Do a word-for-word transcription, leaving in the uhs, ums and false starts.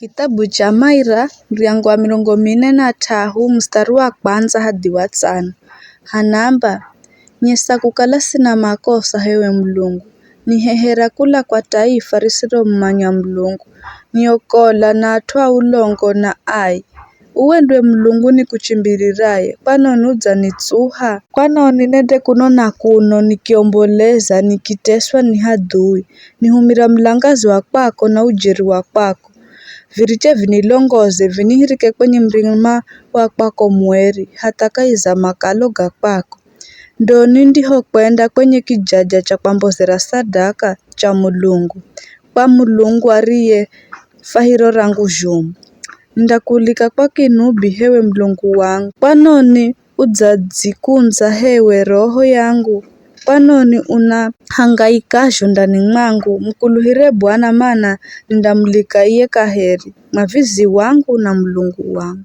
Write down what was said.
Kitabu cha Maira, muryango wa mirongo mine na t'ahu, mustari wa kwandza hadi wa tsano. Hanaamba, "Nyesa kukala sina makosa, h'ewe Mulungu, nihehera kula kwa taifa risiromumanya Mulungu, niokola na at'u a ulongo na ai. Uwe ndwe Mulungu nikuchimbiliraye, kwanoni udzanitsuha? Kwanoni nende kuno na kuno nikiomboleza, nikiteswa ni hadhui? Nihumira mulangaza wa kwako na ujeri wa kwako. Viriche vinilongoze, vinihirike kwenye murima wa kwako mueri, hatha kahi za makalo ga kwako. Ndo nindihokwenda kwenye kijaja cha kwambozera sadaka cha Mulungu, kwa Mulungu ariye fwahiro rangu zhomu. Nindakuulika kwa kinubi, h'ewe Mulungu wangu. Kwanoni udzadzikundza, h'ewe roho yangu? Kwanoni unahangaika zho ndani mwangu? Mukuluhire Bwana, mana nindamulika iye kaheri, mwavizi wangu na Mulungu wangu."